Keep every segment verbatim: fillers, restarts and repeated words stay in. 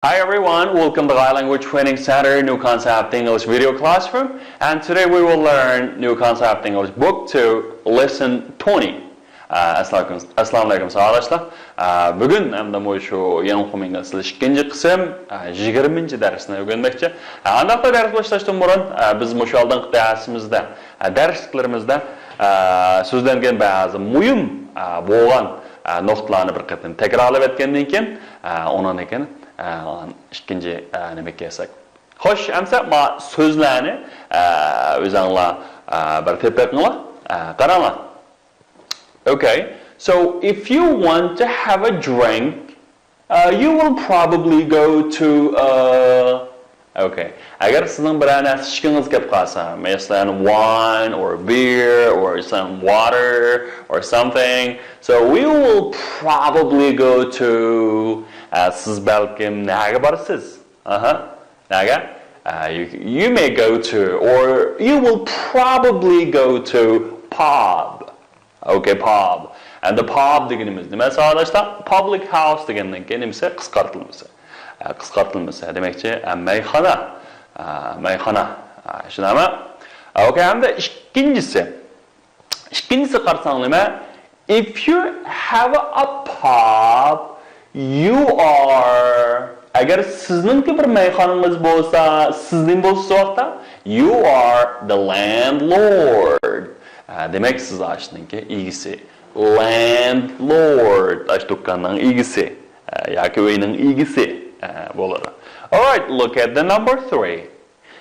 Hi everyone, welcome to Gai Language Training Center New Concept English Video Classroom, and today we will learn New Concept English Book two, Lesson twenty. ئە، ئەسسالامۇ ئەلەيكۇم، ئەسسالامۇ ئەلەيكۇم ساۋاقداشلار. ئە، بۈگۈن ئەمدى مۇشۇ يەنقۇمىڭ ئىككىنچى قىسىم، ئە، يىگىرمىنچى دەرسنى ئۆگەنمەكچى. ئە، ئانداقتا دەرس باشلاشتىن بۇرۇن، ئە، بىز مۇشۇ ئالدىنقى دەرسىمىزدە، ئە، دەرسلىكلىرىمىزدە، ئە، سۆزلەنگەن بەزى مۇھىم، ئە، بولغان، ئە، نۇقتىلارنى بىر قېتىم تەكرارلاپ ئۆتكەندىن كېيىن، ئە، ئۇنىڭدىن كېيىن، ئە، ئىككىنچى، ئە، نېمىگە كەلسەك. خوش، ئەمسە ما سۆزلەرنى، ئە، ئۆزەڭلار، ئە، بىر تېپىپ بېقىڭلار. ئە، قاراڭلار. Okay. So if you want to have a drink, uh, you will probably go to a. Okay. ئەگەر سىزنىڭ بىرەر نەرسە ئىچكىڭىز كەپ قالسا، مەسىلەن، wine or beer or some water or something, so we will probably go to, ئە، سىز بەلكىم نەگە بارىسىز؟ ئاھا. نەگە؟ ئە، you, you may go to, or you will probably go to pub. Okay, pub. Endi pub دېگىنىمىز نېمە ساۋاقداشلار؟ Public house دېگەننىڭكى نېمىسى؟ قىسقارتىلمىسى. ئە، قىسقارتىلمىسى. دېمەكچى، ئە، مەيخانا. ئە، مەيخانا. ئە، شۇنداقمۇ؟ Okay, ئەمدى ئىككىنچىسى. ئىككىنچىسى قارىساڭ نېمە؟ If you have a pub, you are. ئەگەر سىزنىڭكى بىر مەيخانىڭىز بولسا، سىز نېمە بولىسىز ئۇ ۋاقىتتا؟ You are the landlord. ئە، دېمەك، سىز ئاشۇنىڭكى ئىگىسى. Landlord، ئاشۇ دۇكاننىڭ ئىگىسى، ئە، ياكى ئۆينىڭ ئىگىسى، ئە، بولىدۇ. Alright, look at the number three.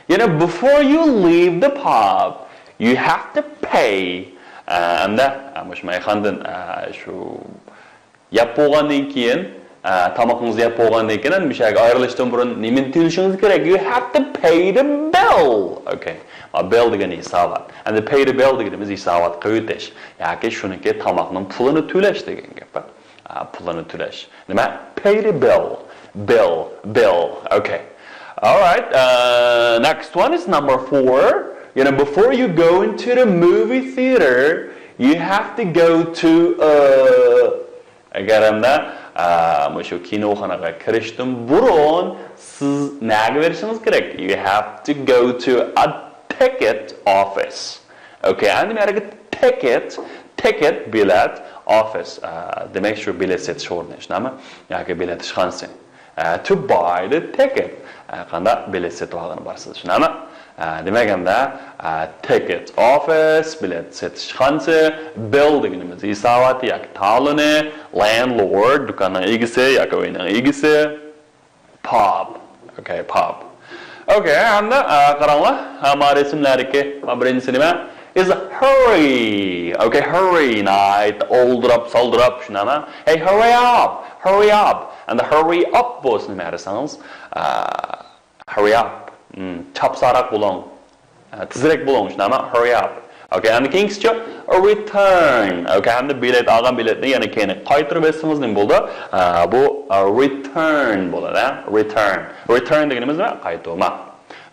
يەنە before you leave the pub, you have to pay. ئە، ئەمدى، ئە، مۇشۇ مەيخانىدىن، ئە، شۇ يەپ بولغاندىن كېيىن، ئە، تامىقىڭىزنى يەپ بولغاندىن كېيىن، ئەمدى مۇشۇ يەرگە ئايرىلىشتىن بۇرۇن نېمىنى تۆلىشىڭىز كېرەك؟ You have to pay the bill. Okay. ما bill دېگەن ھېسابات. ئەمدى pay the bill دېگىنىمىز ھېسابات قىلىۋېتىش. ياكى شۇنىڭكى تاماقنىڭ پۇلىنى تۆلەش دېگەن گەپ. ئا، پۇلىنى تۆلەش. نېمە؟ Pay the bill. Bill, bill. Okay. All right. Uh, next one is number four. You know, before you go into the movie theater, you have to go to a. ئەگەر ئەمدى، ئا، مۇشۇ كىنوخانىغا كىرىشتىن بۇرۇن سىز نەگە بېرىشىڭىز كېرەك؟ You have to go to a ticket office. Okay, ئەمدى مەيەرگە تىكېت، تىكېت، بېلەت، ئوفىس، ئە، دېمەك، شۇ بېلەت سېتىش ئورنى، شۇنداقمۇ؟ ياكى بېلەت ئىشخانىسى. ئە، to buy the ticket. ئە، قانداق بېلەت سېتىۋالغىلى بارسىز، شۇنداقمۇ؟ ئە، دېمەك، ئەمدى، ئە، تىكېت ئوفىس، بېلەت سېتىش ئىشخانىسى، بىل دېگىنىمىز ھېساباتى ياكى تالونى، لاندلورد، دۇكاننىڭ ئىگىسى ياكى ئۆينىڭ ئىگىسى. Pub. Okay, pub. Okay, ئەمدى، ئە، قاراڭلار. ھە، ما رەسىملەردىكى، ما بىرىنچىسى نېمە؟ Is hurry. Okay, hurry. ناھايىتى ئالدىراپ، سالدىراپ، شۇنداقمۇ؟ Hey, hurry up, hurry up. ئەمدى hurry up بولسا نېمە دېسىڭىز؟ ئە، hurry up. Hmm، چاپسانراق بولۇڭ. ئە، تېزرەك بولۇڭ، شۇنداقمۇ؟ Hurry up. Okay، ئەمدى كېيىنكىسىچۇ؟ Return. Okay، ئەمدى بېلەت، ئالغان بېلەتنى يەنە كېيىن قايتۇرۇپ بەرسىڭىز نېمە بولىدۇ؟ ئە، بۇ، ئە، return بولىدۇ، ھە؟ Return. Return دېگىنىمىز نېمە؟ قايتۇرماق.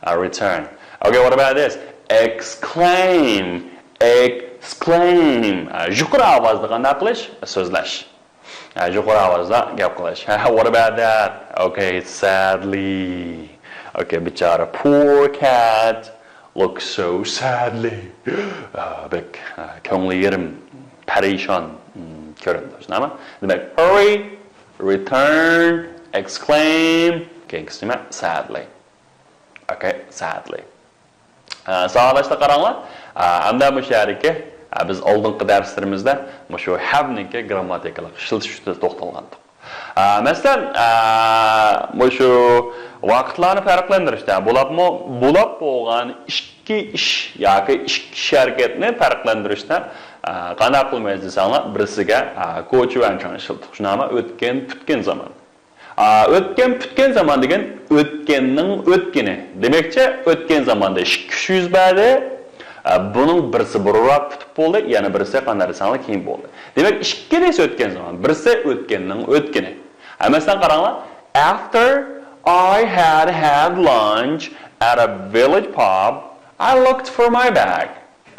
ئە، return. Okay, what about this? Exclaim. Exclaim. ئە، يۇقىرى ئاۋازدا قانداق قىلىش؟ سۆزلەش. ھە، يۇقىرى ئاۋازدا گەپ قىلىش. ھە، what about that? Okay, sadly. Okay, بىچارە poor cat looks so sadly. ھە، بەك، ھە، كۆڭلى يېرىم، پەرىشان، ھىم، كۆرۈنىدۇ. شۇنداقمۇ؟ دېمەك، hurry, return, exclaim. كېيىنكىسى نېمە؟ Sadly. Okay, sadly. ئە، ساۋاقداشلار قاراڭلار. ئە، ئەمدى مۇشۇ يەردىكى، ئە، بىز ئالدىنقى دەرسلىرىمىزدە مۇشۇ have نىڭكى گرامماتىكىلىق ئىشلىتىش ئۈستىدە توختالغانىدۇق. ئە، مەسىلەن، ئە، مۇشۇ ۋاقىتلارنى پەرقلەندۈرۈشتە بولۇپمۇ، بولۇپ بولغان ئىككى ئىش ياكى ئىككى ئىش ھەرىكەتنى پەرقلەندۈرۈشتە، ئە، قانداق قىلىمىز دېسەڭلار، بىرسىگە، ئە، 过去完成 ئىشلىتىدۇ. شۇنداقمۇ؟ ئۆتكەن، پۈتكەن زامان. ئا، ئۆتكەن، پۈتكەن زامان دېگەن ئۆتكەننىڭ ئۆتكىنى. دېمەكچى، ئۆتكەن زاماندا ئىككى ئىش يۈز بەردى. ئا، بۇنىڭ بىرسى بۇرۇنراق پۈتۈپ بولدى، يەنە بىرسى قانداق دېسەڭلار كېيىن بولدى. دېمەك، ئىككىلىسى ئۆتكەن زامان، بىرسى ئۆتكەننىڭ ئۆتكىنى. ھە، مەسىلەن، قاراڭلار. After I had had lunch at a village pub, I looked for my bag.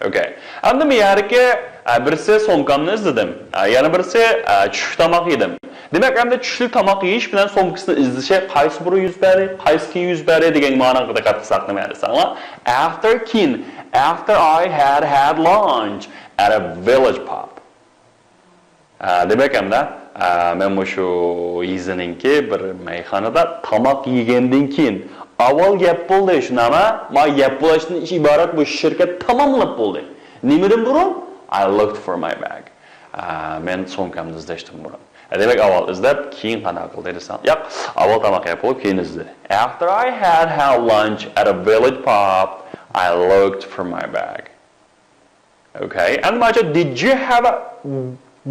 Okay. ئەمدى بۇ يەردىكى، ئە، بىرسى سومكامنى ئىزدىدىم. ئە، يەنە بىرسى، ئە، چۈشلۈك تاماق يېدىم. دېمەك، ئەمدى چۈشلۈك تاماق يېيىش بىلەن سومكىسىنى ئىزدىشى قايسى بۇرۇن يۈز بەردى، قايسى كېيىن يۈز بەردى دېگەن ماناغا دىققەت قىلساق نېمە دېسەڭلار؟ After كېيىن، after I had had lunch at a village pub. ئە، دېمەك، ئەمدى، ئە، مەن مۇشۇ يېزىنىڭكى بىر مەيخانىدا تاماق يېگەندىن كېيىن، ئاۋۋال گەپ بولدى، شۇنداقمۇ؟ ما گەپ بولۇشتىن ئىبارەت بۇ شىركەت تاماملىنىپ بولدى. نېمىدىن بۇرۇن؟ I looked for my bag. ئە، مەن سومكامنى ئىزدەشتىن بۇرۇن. ئە، دېمەك، ئاۋۋال ئىزدەپ، كېيىن قانداق قىلدى دېسەڭ، ياق، ئاۋۋال تاماق يەپ بولۇپ، كېيىن ئىزدىدى. After I had had lunch at a village pub, I looked for my bag. Okay. ئەمدى مانا، did you have a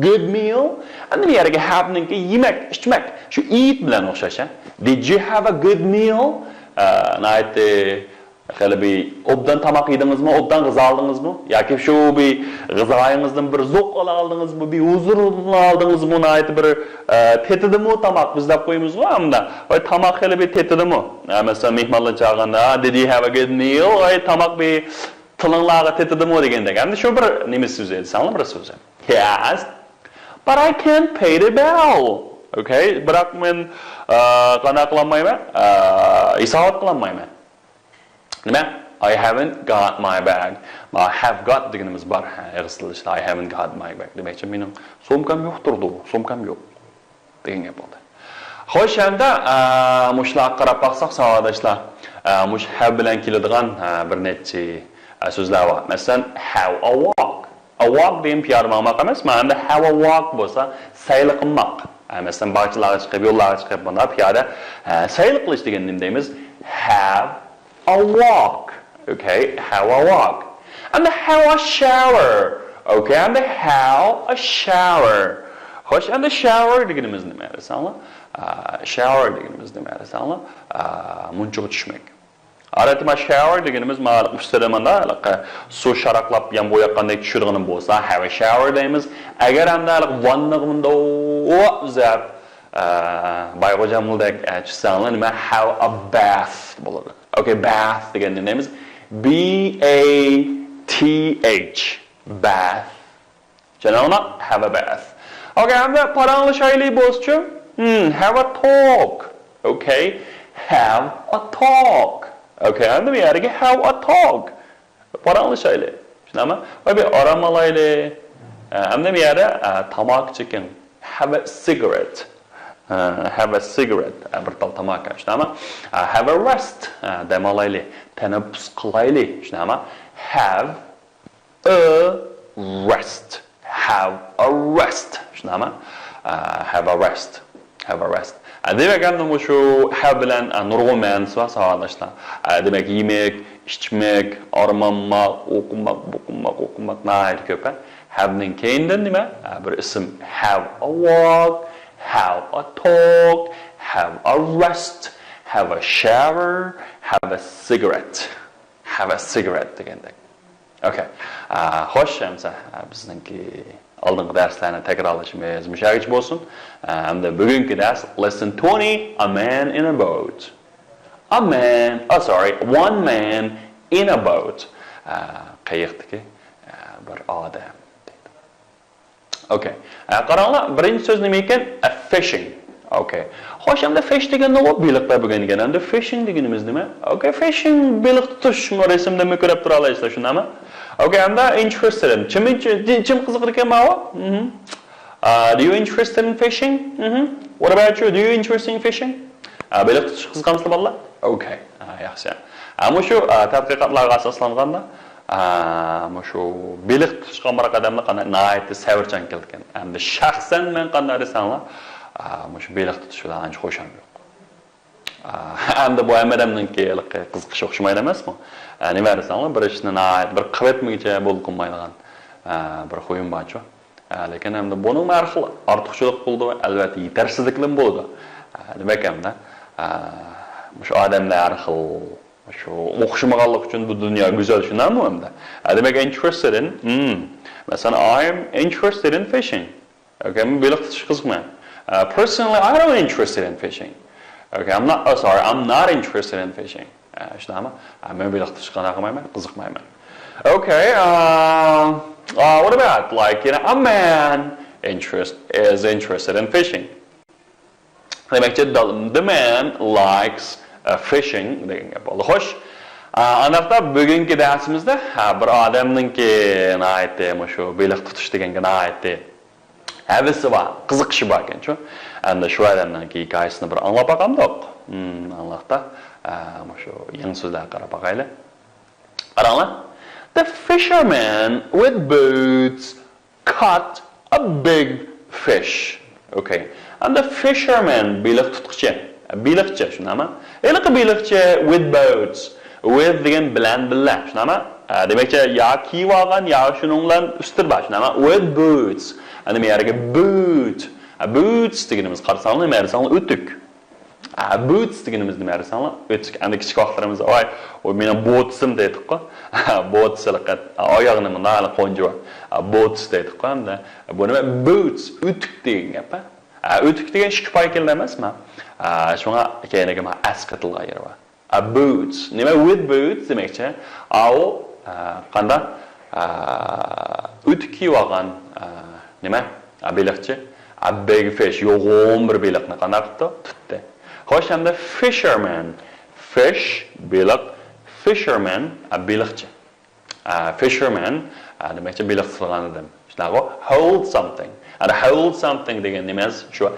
good meal? ئەمدى بۇ يەردىكى have نىڭكى يېمەك، ئىچمەك، شۇ eat بىلەن ئوخشاش، ھە؟ Did you have a good meal? ئە، ناھايىتى خېلى بىر ئوبدان تاماق يېدىڭىزمۇ؟ ئوبدان غىزا ئالدىڭىزمۇ؟ ياكى شۇ بىر غىزايىڭىزدىن بىر زوق ئالدىڭىزمۇ؟ بىر ھۇزۇر ئالدىڭىزمۇ؟ ناھايىتى بىر، ئە، تېتىدىمۇ تاماق؟ بىز دەپ قويىمىزغۇ ئەمدى. ۋاي، تاماق خېلى بىر تېتىدىمۇ؟ ئە، مەسىلەن، مېھمانلار چاغىرغاندا، did you have a good meal? ۋاي، تاماق بىر تىلىڭلارغا تېتىدىمۇ دېگەندەك. ئەمدى شۇ بىر نېمە سۆزى، دېسەڭلار بىر سۆزى. He asked, but I can't pay the bill. Okay, بىراق مەن، ئە، قانداق قىلالمايمەن؟ ئە، ھېسابات قىلالمايمەن. نېمە؟ I haven't got my bag. ما have got دېگىنىمىز بار. ھە، ئېغىز تىلدا I haven't got my bag دېمەكچى، مېنىڭ سومكام يوق تۇرىدۇ، سومكام يوق. دېگەن گەپ بولدى. خوش، ئەمدى، ئە، مۇشۇلارغا قاراپ باقساق، ساۋاقداشلار، ئە، مۇشۇ have بىلەن كېلىدىغان، ئە، بىر نەچچە، ئە، سۆزلەر بار. مەسىلەن، have a walk. A walk دېگەن پىيادە ماڭماق ئەمەس، مانا ئەمدى have a walk بولسا سەيلە قىلماق. ئە، مەسىلەن، باغچىلارغا چىقىپ، يوللارغا چىقىپ، بۇنداق پىيادە، ئە، سەيلە قىلىش دېگەننى نېمە دەيمىز؟ Have a walk. Okay, have a walk. ئەمدى have a shower. Okay, ئەمدى have a shower. خوش، ئەمدى shower دېگىنىمىز نېمە دېسەڭلار؟ ئا، shower دېگىنىمىز نېمە دېسەڭلار؟ ئا، مۇنچىغا چۈشمەك. ئادەتتە ما shower دېگىنىمىز ما ئۈستىدە مانا سۇ شاراقلاپ يامغۇر ياغقاندەك چۈشىدىغىنى بولسا، have a shower دەيمىز. ئەگەر ئەمدى ۋاننىغا مۇنداق ئۇزاپ، ئا، بايغوجاملىدەك، ئا، چۈشسەڭلار، نېمە، have a bath بولىدۇ. Okay, bath دېگەندە نېمە دەيمىز؟ B A T H. Bath. چۈشەندىڭلار؟ Have a bath. Okay, ئەمدى پاراڭلىشايلى بولسىچۇ؟ Hmm, have a talk. Okay, have a talk. Okay, ئەمدى بۇ يەردىكى have a talk. پاراڭلىشايلى. شۇنداقمۇ؟ ۋە بىر ئارام ئالايلى. ئە، ئەمدى بۇ يەردە، ئە، تاماكا چېكىڭ. Have a cigarette. ئە، have a cigarette. ئە، بىر تال تاماكا. شۇنداقمۇ؟ ئە، have a rest. ئە، دەم ئالايلى. تەنەپپۇس قىلايلى. شۇنداقمۇ؟ Have a rest. Have a rest. شۇنداقمۇ؟ ئە، have a rest. Have a rest. ئە، دېمەك، ئەمدى مۇشۇ have بىلەن، ئە، نۇرغۇن مەنىسى بار، ساۋاقداشلار. ئە، دېمەك، يېمەك، ئىچمەك، ئارام ئالماق، ئوقۇماق، بوقۇماق، ئوقۇماق ناھايىتى كۆپ، ھە. Have نىڭ كەينىدىن نېمە؟ ئە، بىر ئىسىم. Have a walk, have a talk, have a rest, have a shower, have a cigarette. Have a cigarette دېگەندەك. Okay. ئا، خوش، ئەمسە، ئا، بىزنىڭكى ئالدىنقى دەرسلەرنى تەكرارلىشىمىز مۇشۇ يەرگىچە بولسۇن. ئا، ئەمدى بۈگۈنكى دەرس، lesson twenty, a man in a boat. A man, oh, sorry, one man in a boat. ئا، قېيىقتىكى، ئا، بىر ئادەم. Okay. ئە، قاراڭلار، بىرىنچى سۆز نېمە ئىكەن؟ ئە، fishing. Okay. خوش، ئەمدى fish دېگەندە ئۇ بېلىقلار بولغان ئىكەن. ئەمدى fishing دېگىنىمىز نېمە؟ Okay, fishing، بېلىق تۇتۇش، مۇ رەسىمدىنمۇ كۆرۈپ تۇرالايسىلەر، شۇنداقمۇ؟ Okay, ئەمدى interested in. چىم، چىم، چىم قىزىقىدىكەن ماۋۇ؟ مهم. Uh, do you interested in fishing? مهم. What about you? Do you interested in fishing? ئە، بېلىق تۇتۇشقا قىزىقامسىلەر، بالىلار؟ Okay. ئە، ياخشى. ئە، مۇشۇ، ئە، تەتقىقاتلارغا ئاساسلانغاندا، ئە، مۇشۇ بېلىق تۇتۇشقا ئامراق ئادەملەر قانداق ناھايىتى سەۋرچان كېلىدىكەن. ئەمدى شەخسەن مەن قانداق دېسەڭلار، ئە، مۇشۇ بېلىق تۇتۇش بىلەن ئانچە خۇشام يوق. ئە، ئەمدى بۇ ھەممە ئادەمنىڭكى ھېلىقى قىزىقىشى ئوخشىمايدۇ ئەمەسمۇ؟ ئە، نېمە دېسەڭلار، بىر ئىشنى ناھايىتى بىر قىلىۋەتمىگۈچە بولۇپ قالمايدىغان، ئە، بىر خۇيۇم بارچۇ. ئە، لېكىن ئەمدى بۇنىڭمۇ ھەر خىل ئارتۇقچىلىق بولىدۇ، ئەلۋەتتە يېتەرسىزلىكلىرىمۇ بولىدۇ. ئە، دېمەك ئەمدى، ئە، مۇشۇ ئادەملەر ھەر خىل، مۇشۇ ئوخشىمىغانلىقى ئۈچۈن بۇ دۇنيا گۈزەل، شۇنداقمۇ ئەمدى؟ ئە، دېمەك، interested in، hmm. مەسىلەن، I am interested in fishing. Okay, مەن بېلىق تۇتۇشقا قىزىقمەن. ئە، personally, I don't interested in fishing. Okay, I'm not, oh, sorry, I'm not interested in fishing. ئە، شۇنداقمۇ؟ ئە، مەن بېلىق تۇتۇشقا قىزىقمايمەن، قىزىقمايمەن. Okay, uh, uh, what about, like, you know, a man interest is interested in fishing. دېمەكچى، the, the man likes, uh, fishing دېگەن گەپ بولدى. خوش. ئانداقتا بۈگۈنكى دەرسىمىزدە، ھە، بىر ئادەمنىڭكى ناھايىتى مۇشۇ بېلىق تۇتۇش دېگەنگە ناھايىتى ھەۋىسى بار، قىزىقىشى بار ئىكەنچۇ. ئەمدى شۇ ئادەمنىڭكى ھېكايىسىنى بىر ئاڭلاپ باقامدۇق؟ ھىم، ئاڭلاقتا. ئە، مۇشۇ يېڭى سۆزلەرگە قاراپ باقايلى. قاراڭلار. The fisherman with boots caught a big fish. Okay. And the fisherman، بېلىق تۇتقۇچى. بېلىقچى، شۇنداقمۇ؟ ھېلىقى بېلىقچى with boots. With دېگەن بىلەن بىللە، شۇنداقمۇ؟ ئە، دېمەكچى، يا كىيىۋالغان، يا شۇنىڭ بىلەن ئۈستىدە بار، شۇنداقمۇ؟ With boots. ئەنە بۇ يەرگە boot. ئە، boots دېگىنىمىز، قارىساڭلار، نېمە دېسەڭلار، ئۆتۈك. ئە، boots دېگىنىمىز نېمە دېسەڭلار، ئۆتۈك. ئەمدى كىچىك ۋاقىتلىرىمىزدا، ۋاي، ئۇ مېنىڭ بوتسىم دەيدۇققۇ. بوتس ھېلىقى، ئاياغنى مۇنداق ھېلى قونجىۋا. ئە، بوتس دەيدۇققۇ ئەمدى. بۇ نېمە؟ Boots، ئۆتۈك دېگەن گەپ، ھە؟ ئە، ئۆتۈك دېگەن ئىككى پاي كېلىدۇ ئەمەسمۇ؟ ئە، شۇڭا كەينىگە مانا ئەس قېتىلغان يېرى بار. ئە، boots. نېمە with boots دېمەكچى؟ ئاۋۇ، ئە، قانداق؟ ئە، ئۆتۈك كىيىۋالغان، ئە، نېمە؟ ئە، بېلىقچى. ئە، big fish، يوغان بىر بېلىقنى قانداق قىپتۇ؟ تۇتتى. خوش، ئەمدى fisherman. Fish، بېلىق. Fisherman، ئە، بېلىقچى. ئە، fisherman، ئە، دېمەكچى، بېلىق تۇتىدىغان ئادەم. شۇنداققۇ؟ Hold something. ئەنە hold something دېگەن نېمە؟ شۇ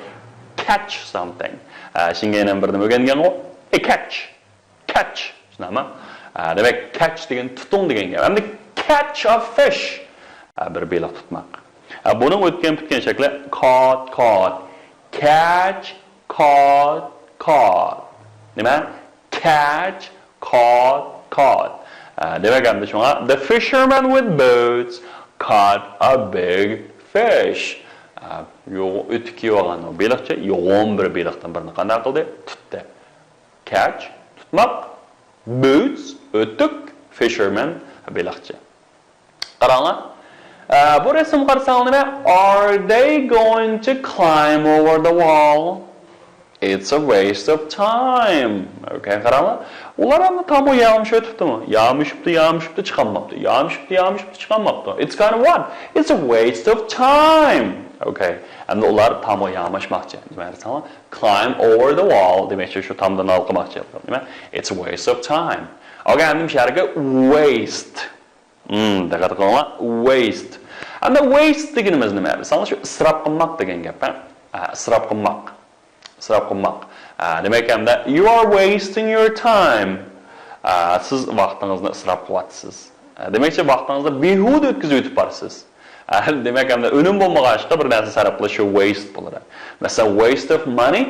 catch something. ئە، شۇنىڭغا يەنە بىر نېمە ئۆگەنگەنغۇ؟ A catch. Catch. شۇنداقمۇ؟ ئە، دېمەك، catch دېگەن تۇتۇڭ دېگەن گەپ. ئەمدى catch a fish. ئە، بىر بېلىق تۇتماق. ئە، بۇنىڭ ئۆتكەن پۈتكەن شەكلى caught، caught. Catch، caught، caught. نېمە؟ Catch، caught، caught. ئە، دېمەك، ئەمدى شۇڭا، the fisherman with boots caught a big fish. ئە، يوغ-، ئۆتۈك كىيىۋالغان ئۇ بېلىقچى يوغان بىر بېلىقتىن بىرنى قانداق قىلدى؟ تۇتتى. Catch، تۇتماق. Boots، ئۆتۈك. Fisherman، بېلىقچى. قاراڭلار. ئە، بۇ رەسىمگە قارىساڭلار نېمە؟ Are they going to climb over the wall? It's a waste of time. Okay، قاراڭلار. ئۇلار ئەمدى تامغا يامىشىۋېتىپتىمۇ؟ يامىشىپتۇ، يامىشىپتۇ، چىقالماپتۇ. يامىشىپتۇ، يامىشىپتۇ، چىقالماپتۇ. It's kind of what? It's a waste of time. Okay. ئەمدى ئۇلار تامغا ياماشماقچى. نېمە دېسەڭلار؟ Climb over the wall دېمەكچى، شۇ تامدىن ھالقىماقچى. نېمە؟ It's a waste of time. Okay، ئەمدى مۇشۇ يەرگە waste. ھىم، دىققەت قىلىڭلار، waste. ئەمدى waste دېگىنىمىز نېمە؟ مىسالغا شۇ ئىسراپ قىلماق دېگەن گەپ، ھە؟ ئە، ئىسراپ قىلماق. ئىسراپ قىلماق. ئە، دېمەك، ئەمدى you are wasting your time. ئە، سىز ۋاقتىڭىزنى ئىسراپ قىلىۋاتىسىز. ئە، دېمەكچى، ۋاقتىڭىزنى بىھۇدە ئۆتكۈزۈۋېتىپ بارىسىز. ئە، دېمەك، ئەمدى ئۈنۈم بولمىغاچقا بىر نەرسە سەرپ قىلىش شۇ waste بولىدۇ. مەسىلەن، waste of money،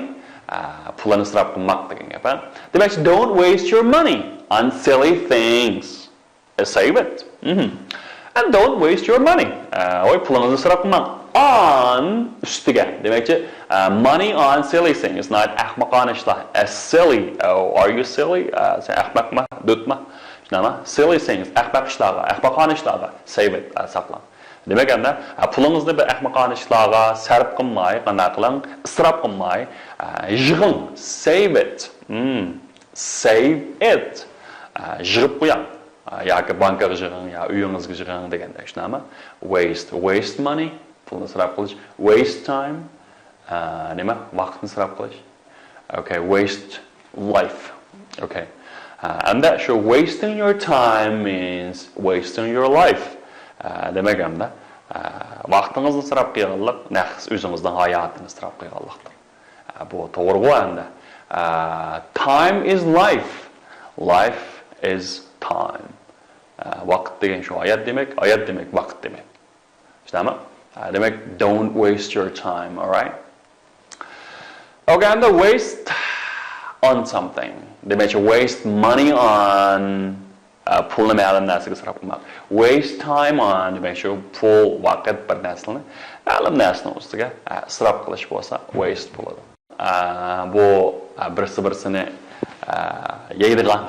ئە، پۇلنى ئىسراپ قىلماق دېگەن گەپ، ھە؟ دېمەكچى، don't waste your money on silly things. Save it. مهم. And don't waste your money. ئە، ۋاي، پۇلىڭىزنى ئىسراپ قىلماڭ. On، ئۈستىگە. دېمەكچى، ئە، money on silly things. ناھايىتى ئەخمىقانە ئىشلار. ئە، silly. ئە، are you silly؟ ئە، سەن ئەخمەقمۇ؟ دۆتمۇ؟ شۇنداقمۇ؟ Silly things. ئەخمەق ئىشلارغا، ئەخمىقانە ئىشلارغا. Save it. ئە، ساقلاڭ. دېمەك، ئەمدى، ئە، پۇلىڭىزنى بىر ئەخمىقانە ئىشلارغا سەرپ قىلماي، قانداق قىلىڭ؟ ئىسراپ قىلماي، ئە، يىغىڭ. Save it. مم. Save it. ئە، يىغىپ قويۇڭ. ئە، ياكى بانكىغا يىغىڭ، يا ئۆيىڭىزگە يىغىڭ دېگەندەك، شۇنداقمۇ؟ Waste، waste money، پۇلنى ئىسراپ قىلىش. Waste time، ئە، نېمە؟ ۋاقىتنى ئىسراپ قىلىش. Okay، waste life. Okay. ئە، ئەمدى شۇ wasting your time means wasting your life. ئە، دېمەك، ئەمدى، ئە، ۋاقتىڭىزنى ئىسراپ قىلغانلىق، نەق ئۆزىڭىزنىڭ ھاياتىنى ئىسراپ قىلغانلىقتۇر. ئە، بۇ توغرىغۇ ئەمدى. ئە، time is life. Life is time. ئە، ۋاقىت دېگەن شۇ ھايات دېمەك، ھايات دېمەك ۋاقىت دېمەك. شۇنداقمۇ؟ ئە، دېمەك، don't waste your time, alright? Okay, and the waste on something. دېمەكچى، waste money on، ئە، پۇلنى مەلۇم نەرسىگە ئىسراپ قىلماق. Waste time on، دېمەكچى، پۇل، ۋاقىت، بىر نەرسىنى، مەلۇم نەرسىنىڭ ئۈستىگە، ئە، ئىسراپ قىلىش بولسا waste بولىدۇ. ئە، بۇ، ئە، بىرسى-بىرسىنى، ئە، يەيدىغان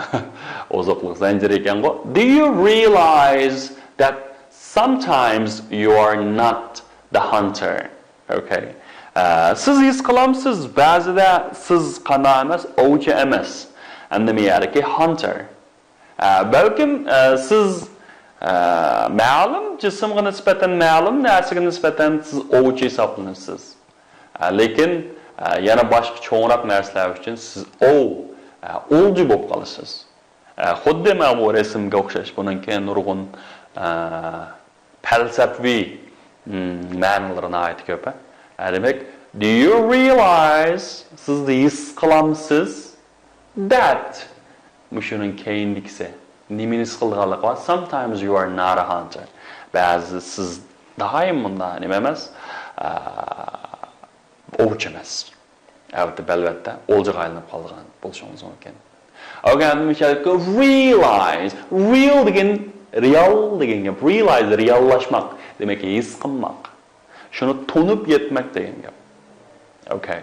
ئوزۇقلۇق زەنجىرى ئىكەنغۇ. Do you realize that sometimes you are not the hunter? Okay. ئە، سىز ھېس قىلامسىز، بەزىدە سىز قانداق ئەمەس، ئوۋچى ئەمەس. ئەمدى مەيەردىكى hunter. ئە، بەلكىم، ئە، سىز، ئە، مەلۇم جىسىمغا نىسبەتەن، مەلۇم نەرسىگە نىسبەتەن سىز ئوۋچى ھېسابلىنىسىز. ئە، لېكىن، ئە، يەنە باشقا چوڭراق نەرسىلەر ئۈچۈن سىز ئوۋ، ئە، ئۇلجى بولۇپ قالىسىز. ئە، خۇددى مانا بۇ رەسىمگە ئوخشاش، بۇنىڭكى نۇرغۇن، ئە، پەلسەپىۋى، م، مەنىلىرى ناھايىتى كۆپ، ھە. ھە، دېمەك، do you realize، سىز ھېس قىلامسىز؟ That، مۇشۇنىڭ كەينىدىكىسى. نېمىنى ھېس قىلىدىغانلىقى بار؟ Sometimes you are not a hunter. بەزىدە سىز دائىم مۇنداق نېمە ئەمەس، ئە، ئوۋچى ئەمەس. ئەلۋەتتە، بەلۋەتتە، ئولجىغا ئايلىنىپ قالىدىغان بولۇشىڭىز مۇمكىن. ئۆگەندىم، realize، real دېگەن، رېئال دېگەن گەپ. Realize، رېئاللاشماق. دېمەك، ھېس قىلماق. شۇنى تونۇپ يەتمەك دېگەن گەپ. Okay.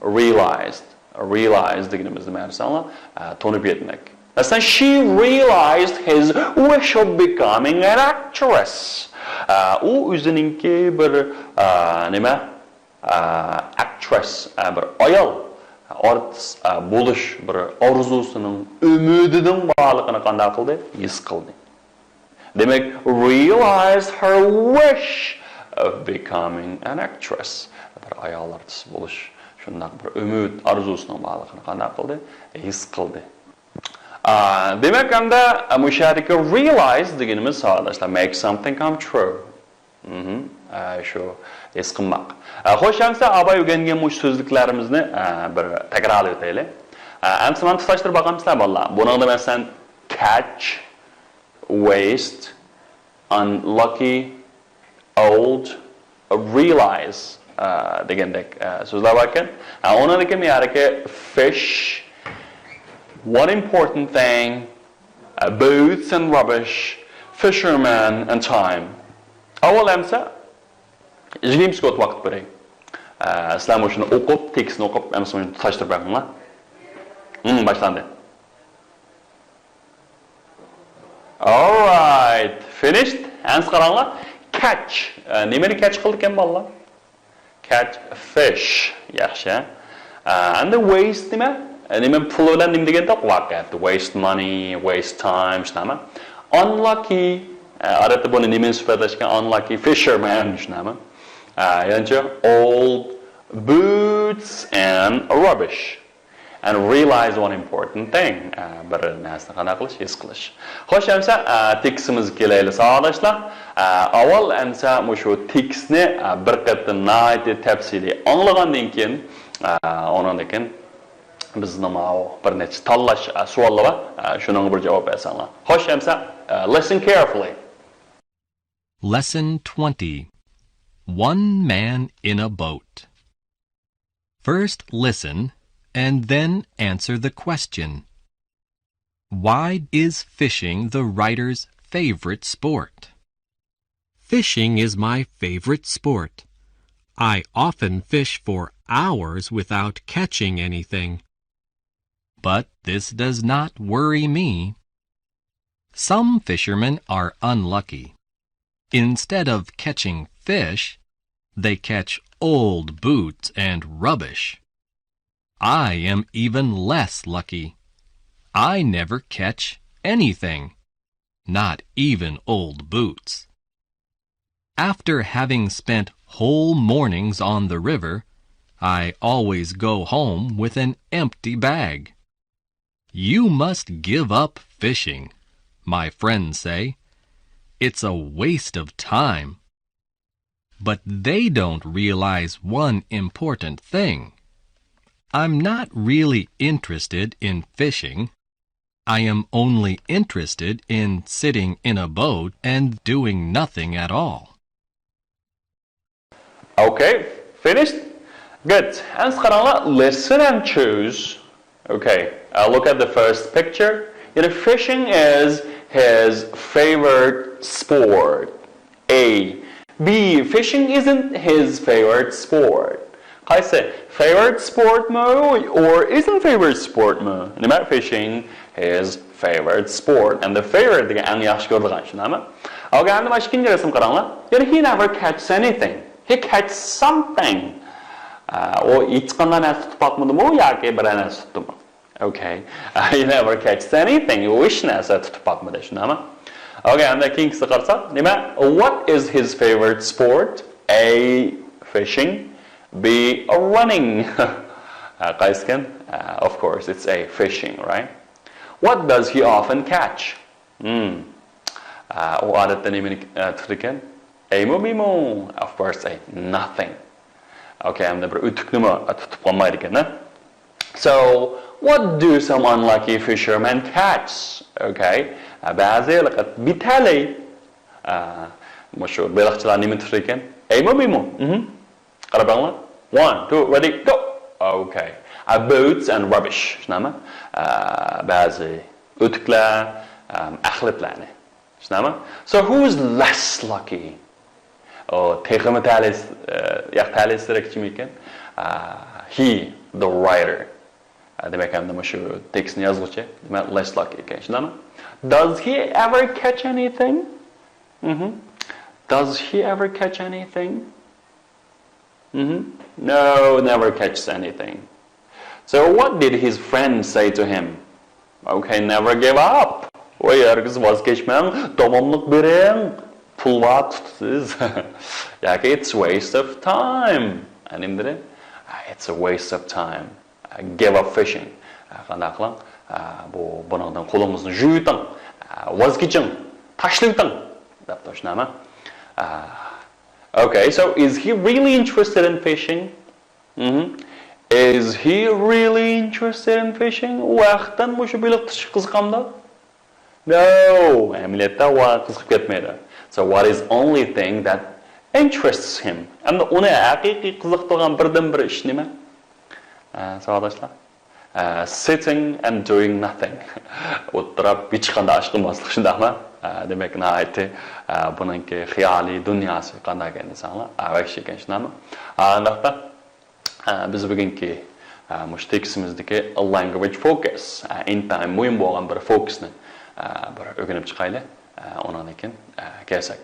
Realized. Realize دېگىنىمىز نېمە دېسەڭلار؟ ئە، تونۇپ يەتمەك. مەسىلەن، she realized his wish of becoming an actress. ئە، ئۇ ئۆزىنىڭكى بىر، ئە، نېمە؟ ئە، ئەكترېس، ئە، بىر ئايال، ئارتىس، ئە، بولۇش بىر ئارزۇسىنىڭ، ئۈمىدىنىڭ بارلىقىنى قانداق قىلدى؟ ھېس قىلدى. دېمەك، realized her wish of becoming an actress. بىر ئايال ئارتىس بولۇش، شۇنداق بىر ئۈمىد، ئارزۇسىنىڭ بارلىقىنى قانداق قىلدى؟ ھېس قىلدى. ئا، دېمەك، ئەمدى مۇشۇ يەردىكى realize دېگىنىمىز، ساۋاقداشلار، make something come true. مهم. ئا، شۇ ھېس قىلماق. ئا، خوش، ئەمسە ئاباي ئۆگەنگەن مۇشۇ سۆزلۈكلىرىمىزنى، ئا، بىر تەكرارلىۋېتەيلى. ئا، ئەمسە مانا تۇتاشتۇرۇپ باقامسىلەر، بالىلار؟ بۇنىڭدا، مەسىلەن، catch، waste، unlucky، old، realize، ئا، دېگەندەك، ئا، سۆزلەر بار ئىكەن. ئا، ئۇنىڭدىن كېيىن يەردىكى fish، one important thing، ئا، boots and rubbish، fisherman and time. ئاۋۋال ئەمسە ئىجگىمىسكوت ۋاقىت بېرەي. ئا، سىلەر مۇشۇنى ئوقۇپ، تېكىستنى ئوقۇپ، ئەمسە مۇشۇنى تۇتاشتۇرۇپ بېقىڭلار. ھىم، باشلاندى. Alright, finished. ئەمسە قاراڭلار. Catch. ئە، نېمىنى catch قىلىدىكەن بالىلار؟ Catch fish. ياخشى. ئە، ئەمدى waste نېمە؟ ئە، نېمە پۇل بىلەن نېمە دېگەندەك؟ ۋاقىت. Waste money, waste time، شۇنداقمۇ؟ Unlucky. ئە، ئادەتتە بۇنى نېمىنى سۈپەتلەشكەن؟ Unlucky fisherman، شۇنداقمۇ؟ ئە، يەنىچە old boots and rubbish. And realize one important thing. ئە، بىر نەرسىنى قانداق قىلىش؟ ھېس قىلىش. خوش، ئەمسە، ئە، تېكىستىمىزگە كېلەيلى، ساۋاقداشلار. ئە، ئاۋۋال ئەمسە مۇشۇ تېكىستنى، ئە، بىر قېتىم ناھايىتى تەپسىلىي ئاڭلىغاندىن كېيىن، ئە، ئۇنىڭدىن كېيىن بىزنىڭ ماۋۇ بىر نەچچە تاللاش، ئە، سوئاللار بار. ئە، شۇنىڭغا بىر جاۋاب بەرسەڭلار. خوش، ئەمسە، ئە، listen carefully. Lesson twenty. One man in a boat. First listen and then answer the question. Why is fishing the writer's favorite sport? Fishing is my favorite sport. I often fish for hours without catching anything. But this does not worry me. Some fishermen are unlucky. Instead of catching fish, they catch old boots and rubbish. I am even less lucky. I never catch anything, not even old boots. After having spent whole mornings on the river, I always go home with an empty bag. You must give up fishing, my friends say. It's a waste of time. But they don't realize one important thing. I'm not really interested in fishing. I am only interested in sitting in a boat and doing nothing at all. Okay, finished? Good. ئەمسە قاراڭلار. Listen and choose. Okay, uh, look at the first picture. You know, fishing is his favorite sport. A. B. Fishing isn't his favorite sport. قايسى؟ Favorite sportمۇ or isn't favorite sportمۇ؟ نېمە؟ Fishing his favorite sport. ئەمدى favorite دېگەن ئەڭ ياخشى كۆرىدىغان، شۇنداقمۇ؟ Okay، ئەمدى مانا ئىككىنچى رەسىمگە قاراڭلار. يەنى he never catches anything. He catches something. ئە، ئۇ ھېچقانداق نەرسە تۇتۇپ باقمىدىمۇ ياكى بىرەر نەرسە تۇتتىمۇ؟ Okay. He never catches anything. ئۇ ھېچ نەرسە تۇتۇپ باقمىدى، شۇنداقمۇ؟ Okay, ئەمدى كېيىنكىسىگە قارىساق، نېمە؟ What is his favorite sport? A, fishing. B, running. قايسىكەن? Of course, it's A, fishing, right? What does he often catch? Hmm. ئۇ ئادەتتە نېمىنى تۇتىدىكەن؟ A مۇ، B مۇ؟ Of course, A, nothing. Okay, ئەمدى بىر ئۆتۈكنىمۇ تۇتۇپ قالمايدىكەن، ھە؟ So, what do some unlucky fishermen catch? Okay. بەزى بىتەلەي مۇشۇ بېلىقچىلار نېمە تۇتىدىكەن؟ A مۇ، B مۇ؟ قاراپ بېقىڭلار. One, two, ready, go. Okay. Boats and rubbish. شۇنداقمۇ؟ بەزى ئۆتۈكلەر، ئەخلەتلەرنى. شۇنداقمۇ؟ So who's less lucky? ئۇ تېخىمۇ تەلەيسىز، ياق، تەلەيسىزرەك كىم ئىكەن؟ He, the writer. دېمەك، ئەمدى مۇشۇ تېكىستنى يازغۇچى، دېمەك، less lucky ئىكەن. شۇنداقمۇ؟ Does he ever catch anything? Does he ever catch anything? No, never catches anything. So what did his friend say to him? Okay, never give up. ۋاي، ھەرگىز ۋاز كەچمەڭ، داۋاملىق بېرىڭ. پۇل بار تۇتىسىز. ياكى it's waste of time. نېمە دېدى؟ It's a waste of time. Give up fishing. قانداق قىلىڭ؟ بۇ، بۇنىڭدىن قولىڭىزنى يۇيۇۋېتىڭ. ۋاز كېچىڭ. تاشلىۋېتىڭ. دەپتۇ، شۇنداقمۇ؟ Okay, so is he really interested in fishing? Is he really interested in fishing? ئۇ ھەقىقەتەن مۇشۇ بېلىق تۇتۇشقا قىزىقامدۇ؟ No, ئەمەلىيەتتە ئۇ قىزىقىپ كەتمەيدۇ. So what is only thing that interests him? ئەمدى ئۇنى ھەقىقىي قىزىقتۇرغان بىردىنبىر ئىش نېمە؟ ساۋاقداشلار. Sitting and doing nothing. ئولتۇرۇپ ھېچقانداق ئىش قىلماسلىق، شۇنداقمۇ؟ دېمەك، ناھايىتى بۇنىڭكى خىيالىي دۇنياسى قانداق ئىكەن دېسەڭلار، ۋەھشىي ئىكەن، شۇنداقمۇ؟ ئانداقتا بىز بۈگۈنكى مۇشۇ تېكىستىمىزدىكى language focus، ئىنتايىن مۇھىم بولغان بىر فوكۇسنى بىر ئۆگىنىپ چىقايلى. ئۇنىڭدىن كېيىن كەلسەك.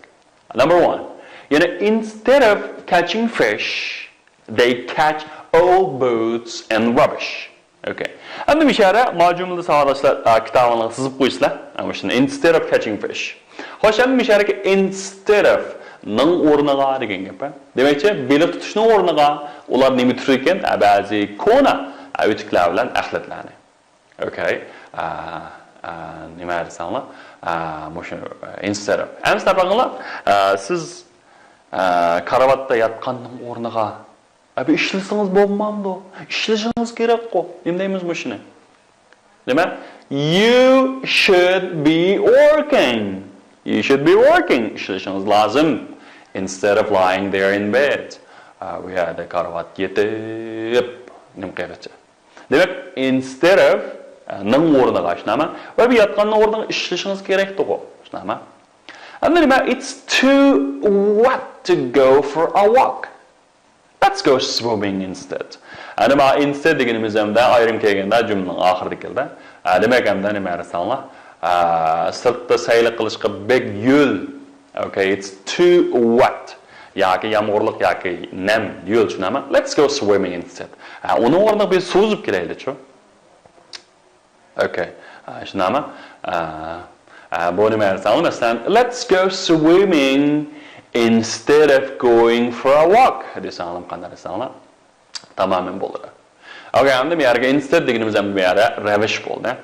Number one. يەنى instead of catching fish, they catch old boats and rubbish. Okay. ئەمدى مۇشۇ يەردە ما جۈملىدە ساۋاقداشلار، ئا، كىتابىڭلارغا سىزىپ قويىسىلەر. ئا، مۇشۇنى instead of catching fish. خوش، ئەمدى مۇشۇ يەردىكى instead of نىڭ ئورنىغا دېگەن گەپ، ھە؟ دېمەكچى، بېلىق تۇتۇشنىڭ ئورنىغا ئۇلار نېمە تۇتىدىكەن؟ ئا، بەزى كونا، ئا، ئۆتۈكلەر بىلەن ئەخلەتلەرنى. Okay. ئا، ئا، نېمە دېسەڭلار؟ ئا، مۇشۇ، ئا، instead of. ئەمسە بېقىڭلار، ئا، سىز، ئا، كارىۋاتتا ياتقاننىڭ ئورنىغا، ئا، بىر ئىشلىسىڭىز بولمامدۇ؟ ئىشلىشىڭىز كېرەكقۇ. نېمە دەيمىز مۇشۇنى؟ نېمە؟ You should be working. You should be working. ئىشلىشىڭىز لازىم. Instead of lying there in bed. ئا، بۇ يەردە كارىۋاتتا يېتىپ، نېمە قىلغىچە. دېمەك، instead of، ئە، نىڭ ئورنىغا، شۇنداقمۇ؟ ۋە بۇ ياتقاننىڭ ئورنىغا ئىشلىشىڭىز كېرەكتىغۇ، شۇنداقمۇ؟ ئەمدى نېمە؟ It's too wet to go for a walk. Let's go swimming instead. ئەنە ما instead دېگىنىمىز ئەمدى ئايرىم كەلگەندە جۈملىنىڭ ئاخىرىدا كېلىدۇ. ئە، دېمەك، ئەمدى نېمە دېسەڭلار؟ ئە، سىرتتا سەيلە قىلىشقا بەك ھۆل. Okay, it's too wet. ياكى يامغۇرلۇق ياكى نەم ھۆل، شۇنداقمۇ؟ Let's go swimming instead. ھە، ئۇنىڭ ئورنىغا بىز سۇ ئۈزۈپ كېلەيلىچۇ. Okay. ھە، شۇنداقمۇ؟ ھە، ھە، بۇ نېمە دېسەڭلار، مەسىلەن، let's go swimming instead of going for a walk دېسەڭلار، قانداق دېسەڭلار؟ تامامەن بولىدۇ. Okay، ئەمدى بۇ يەرگە instead دېگىنىمىز ھەم بۇ يەردە رەۋىش بولدى.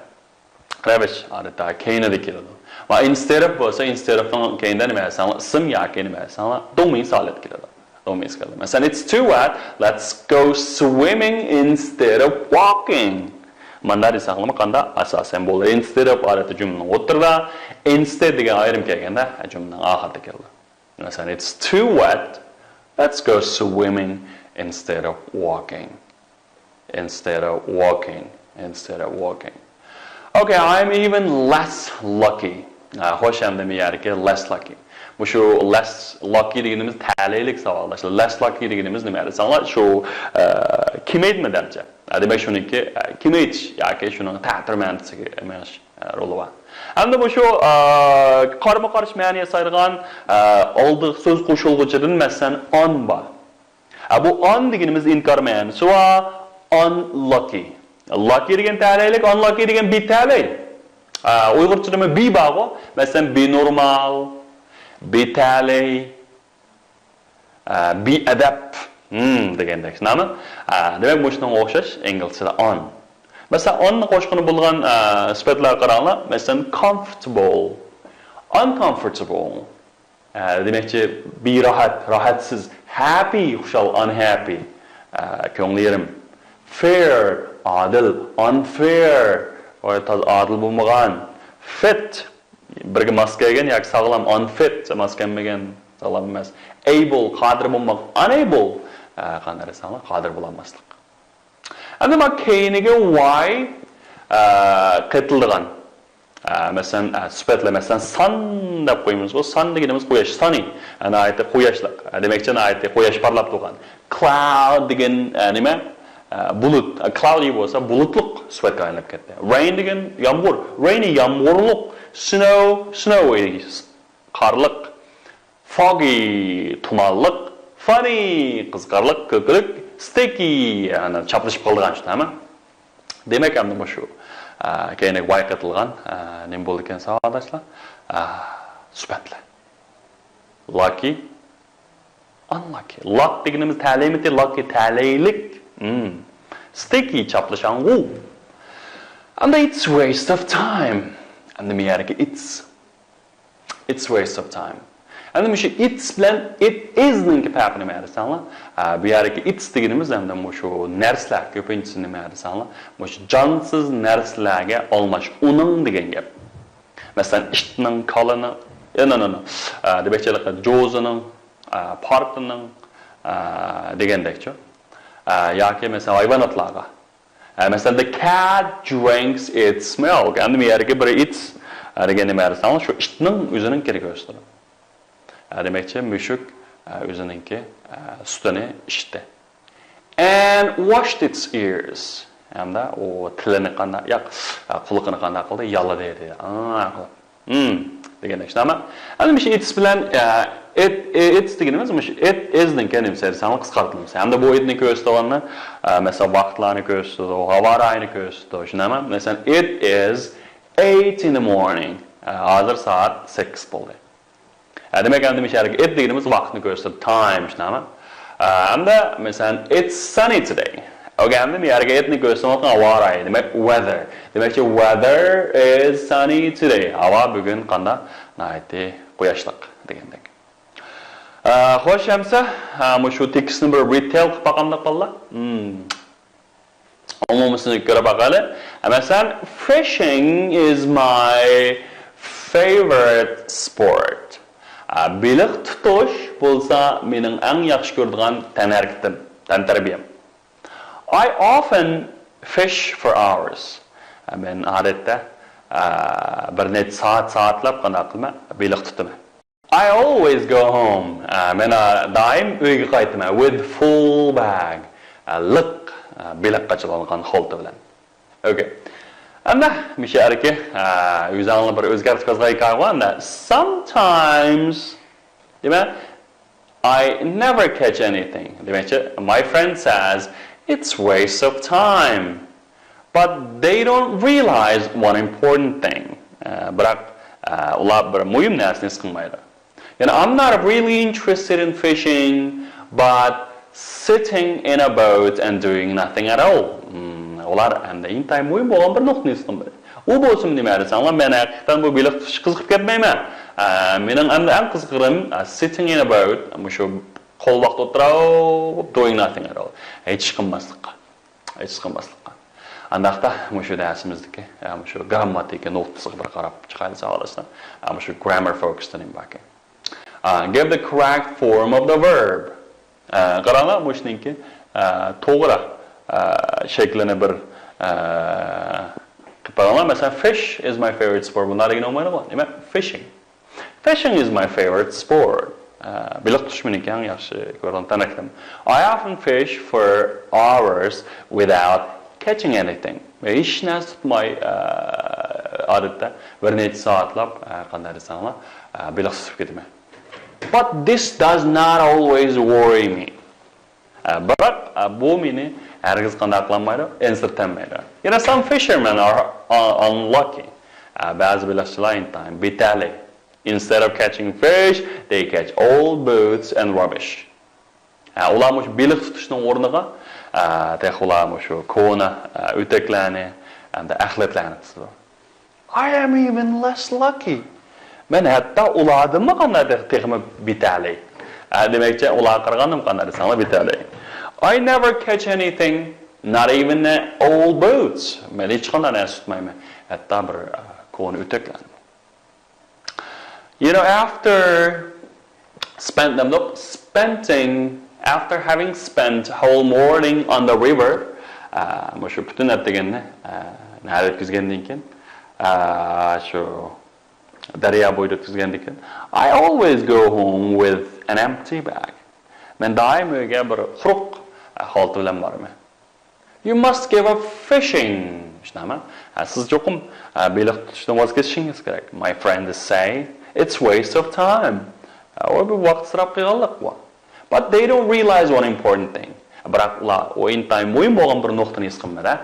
رەۋىش ئادەتتە كەينىدە كېلىدۇ. ۋە instead of بولسا، instead of نىڭ كەينىدە نېمە دېسەڭلار، ئىسىم ياكى نېمە دېسەڭلار، دومىنىس ھالەت كېلىدۇ. دومىنىس كېلىدۇ. مەسىلەن، it's too wet, let's go swimming instead of walking. ماندا دېسەڭلارمۇ قاندا ئاساسەن بولىدۇ. Instead of ئادەتتە جۈملىنىڭ ئوتتۇرىدا، instead دېگەن ئايرىم كەلگەندە جۈملىنىڭ ئاخىرىدا كېلىدۇ. مەسىلەن، it's too wet, let's go swimming instead of walking. Instead of walking. Instead of walking. Okay, I'm even less lucky. ئە، خوش، ئەمدى مۇ يەردىكى less lucky. مۇشۇ less lucky دېگىنىمىز تەلەيلىك ساۋاقداشلار. Less lucky دېگىنىمىز نېمە دېسەڭلار؟ شۇ، ئە، كېمەيتمە دەمچە. ئە، دېمەك، شۇنىڭكى، ئە، كېمەيتىش ياكى شۇنىڭ تەتۈر مەنىسىگە مېڭىش، ئە، رولى بار. ئەمدى مۇشۇ، ئە، قارمۇ قارشى مەنە ياسايدىغان، ئە، ئالدىغا سۆز قوشۇلغۇچىدىن، مەسىلەن، on بار. ھە، بۇ on دېگىنىمىز ئىنكار مەنىسى بار. Unlucky. Lucky دېگەن تەلەيلىك، unlucky دېگەن بىتەلەي. ئۇيغۇرچىدىمۇ بى بارغۇ. مەسىلەن، بى نورمال، بى تەلەي، ئە، بى ئەدەپ، ھىم، دېگەندەك. شۇنداقمۇ؟ ئە، دېمەك، مۇشۇنىڭغا ئوخشاش ئىنگلىزچىدە ئون. مەسىلەن، ئوننى قوشقىنى بولغان، ئە، سۈپەتلەرگە قاراڭلار. مەسىلەن، كومفورتابل، ئانكومفورتابل. ئە، دېمەكچى، بى راھەت، راھەتسىز. ھەپپى، خۇشال، ئانھەپپى. ئە، كۆڭلى يېرىم. فېئر، ئادىل، ئانفېئر. ئادىل بولمىغان. فىت، بىرگە ماس كەلگەن ياكى ساغلام، ئانفىت، ماس كەلمىگەن، ساغلام ئەمەس. ئەيبل، قادىر بولماق، ئانەيبل، ئە، قانداق دېسەڭلار، قادىر بولالماسلىق. ئەمدى مانا كەينىگە ۋاي، ئە، قېتىلىدىغان. ئە، مەسىلەن، ئە، سۈپەتلەر، مەسىلەن، سان دەپ قويىمىزغۇ، سان دېگىنىمىز قۇياش، سانى. ئە، ناھايىتى قۇياشلىق. ئە، دېمەكچى، ناھايىتى قۇياش پارلاپ تۇرغان. كلاود دېگەن، ئە، نېمە؟ ئە، بۇلۇت. ئە، كلاودى بولسا بۇلۇتلۇق سۈپەتكە ئايلىنىپ كەتتى. رەين دېگەن يامغۇر. رەينى يامغۇرلۇق. سنو، سنوي، قارلىق. فوگى، تۇمانلىق. فانى، قىزىقارلىق، كۈلكىلىك. ستىكى، يەنى چاپلىشىپ قالىدىغان شۇنداقمۇ؟ دېمەك، ئەمدى مۇشۇ، ئە، كەينىگە ۋاي قېتىلغان، ئە، نېمە بولىدىكەن ساۋاقداشلار؟ ئە، سۈپەتلەر. لاكى، ئانلاكى. لاك دېگىنىمىز تەلەيمىتى، لاكى تەلەيلىك. ھىم. ستىكى، چاپلىشاڭغۇ. ئەمدى it's waste of time. ئەمدى مۇ يەردىكى it's. It's waste of time. ئەمدى مۇشۇ it's بىلەن it is نىڭكى پەرقى نېمە دېسەڭلار؟ ئە، بۇ يەردىكى it's دېگىنىمىز ئەمدى مۇشۇ نەرسىلەر، كۆپىنچىسى نېمە دېسەڭلار؟ مۇشۇ جانسىز نەرسىلەرگە ئالماش، ئۇنىڭ دېگەن گەپ. مەسىلەن، ئىتنىڭ، كالىنىڭ، ئە، نو، نو، نو. ئە، دېمەكچى، جوزىنىڭ، ئە، پارتىنىڭ، ئە، دېگەندەكچۇ. ئە، ياكى مەسىلەن، ھايۋاناتلارغا. ئە، مەسىلەن، the cat drinks its milk. ئەمدى بۇ يەردىكى بىر its، ئە، دېگەن نېمە دېسەڭلار، شۇ ئىتنىڭ ئۆزىنىڭكىنى كۆرسىتىدۇ. ئە، دېمەكچى، مۈشۈك، ئە، ئۆزىنىڭكى، ئە، سۈتىنى ئىچتى. And washed its ears. ھەمدە ئۇ تىلىنى قانداق، ياق، قۇلىقىنى قانداق قىلدى؟ يالىدى، دېدى. ئا، قىلىپ. ھىم، دېگەندەك شۇنداقمۇ؟ ئەمدى مۇشۇ it's بىلەن، ئە، it، it's دېگىنىمىز مۇشۇ it is نىڭكى نېمىسى دېسەڭلار قىسقارتىلمىسى. ھەمدە بۇ it نى كۆرسىتىدىغاننى، ئە، مەسىلەن، ۋاقىتلارنى كۆرسىتىدۇ، ھاۋا رايىنى كۆرسىتىدۇ، شۇنداقمۇ؟ مەسىلەن، it is eight in the morning. ئە، ھازىر سائەت سەككىز بولدى. ئە، دېمەك، ئەمدى مۇشۇ يەردىكى it دېگىنىمىز ۋاقىتنى كۆرسىتىدۇ، time، شۇنداقمۇ؟ ئە، ئەمدى، مەسىلەن، it's sunny today. ئوكەي، ئەمدى مۇ يەردىكى it نى كۆرسىتىۋاتقان ھاۋا رايى، دېمەك، weather. دېمەكچى، weather is sunny today. ھاۋا بۈگۈن قانداق؟ ناھايىتى قۇياشلىق دېگەندەك. ئە، خوش، ئەمسە، ئە، مۇشۇ تېكىستنى بىر رېدتېيل قىلىپ باقامدۇق، بالىلار؟ ھىم. ئومۇمىسىنى كۆرۈپ باقايلى. مەسىلەن، fishing is my favorite sport. ئە، بېلىق تۇتۇش بولسا مېنىڭ ئەڭ ياخشى كۆرىدىغان تەنھەرىكىتىم، تەنتەربىيەم. I often fish for hours. ئە، مەن ئادەتتە، ئە، بىر نەچچە سائەت، سائەتلەپ قانداق قىلىمەن؟ بېلىق تۇتىمەن. I always go home. ئە، مەن، ئە، دائىم ئۆيگە قايتىمەن. With full bag. ئە، لىق، ئە، بېلىققا چىلانغان خالتا بىلەن. ئوكەي. ئەمدى مۇشۇ يەردىكى، ئە، ئۆزۈڭلار بىر ئۆزگەرتىپ يازغان ھېكايە بار ئەمدى. Sometimes، دېمەك، I never catch anything. دېمەكچى، my friend says it's waste of time. But they don't realize one important thing. ئە، بىراق، ئە، ئۇلار بىر مۇھىم نەرسىنى ھېس قىلمايدۇ. يەنى، I'm not really interested in fishing, but sitting in a boat and doing nothing at all. مم، ئۇلار ئەمدى ئىنتايىن مۇھىم بولغان بىر نۇقتىنى ھېس قىلمىدى. ئۇ بولسىمۇ نېمە دېسەڭلار، مەن ھەقىقەتەن بۇ بېلىق تۇتۇشقا قىزىقىپ كەتمەيمەن. ئە، مېنىڭ ئەمدى ئەڭ قىزىقىرىم، ئە، sitting in a boat، مۇشۇ قول ۋاقىت ئولتۇراپ، doing nothing at all. ھېچ ئىش قىلماسلىققا. ھېچ قىلماسلىققا. ئانداقتا مۇشۇ دەرسىمىزدىكى، ئە، مۇشۇ گرامماتىكا نۇقتىسىغا بىر قاراپ چىقايلى ساۋاقداشلار. ئە، مۇشۇ grammar focus نېمە باركەن؟ ئە، give the correct form of the verb. ئە، قاراڭلار، مۇشۇنىڭكى، ئە، توغرا، ئە، شەكلىنى بىر، ئە، قىلىپ باقىڭلار. مەسىلەن، fish is my favorite sport. بۇنداق دېگىنى بولمايدىغۇ. نېمە؟ Fishing. Fishing is my favorite sport. ئە، بېلىق تۇتۇش مېنىڭكى ئەڭ ياخشى كۆرىدىغان تەنھەرىكىتىم. I often fish for hours without catching anything. ھېچ نەرسە تۇتماي، ئە، ئادەتتە بىر نەچچە سائەتلەپ، ئە، قانداق دېسەڭلار، ئە، بېلىق تۇتۇپ كېتىمەن. But this does not always worry me. ئە، بىراق، ئە، بۇ مېنى ھەرگىز قانداق قىلالمايدۇ، ئەنسىرىتەلمەيدۇ. يەنە some fishermen are, are unlucky. ئە، بەزى بېلىقچىلار ئىنتايىن بىتەلەي. Instead of catching fish, they catch old boots and rubbish. ئە، ئۇلار مۇشۇ بېلىق تۇتۇشنىڭ ئورنىغا، ئە، تېخى ئۇلار مۇشۇ كونا، ئە، ئۆتەكلەرنى ھەمدە ئەخلەتلەرنى تۇتىدۇ. I am even less lucky. مەن ھەتتا ئۇلاردىنمۇ قانداق تېخ-، تېخىمۇ بىتەلەي. ئە، دېمەكچى، ئۇلارغا قارىغاندىمۇ قانداق دېسەڭلار بىتەلەي. I never catch anything, not even old boots. مەن ھېچقانداق نەرسە تۇتمايمەن. ھەتتا بىر، ئە، كونا ئۆتەكلەرنى. You know, after spent، نېمە، spending، after having spent whole morning on the river، ئە، مۇشۇ پۈتۈن ئەتىگەننى، ئە، نەدە ئۆتكۈزگەندىن كېيىن، ئە، شۇ دەريا بويىدا ئۆتكۈزگەندىن كېيىن، I always go home with an empty bag. مەن دائىم ئۆيگە بىر قۇرۇق، ئە، خالتا بىلەن بارىمەن. You must give up fishing. شۇنداقمۇ؟ ھە، سىز چوقۇم، ھە، بېلىق تۇتۇشتىن ۋاز كېچىشىڭىز كېرەك. My friends say it's waste of time. ھە، ئۇ بىر ۋاقىت ئىسراپ قىلغانلىق بۇ. But they don't realize one important thing. بىراق ئۇلار ئۇ ئىنتايىن مۇھىم بولغان بىر نۇقتىنى ھېس قىلمىدى.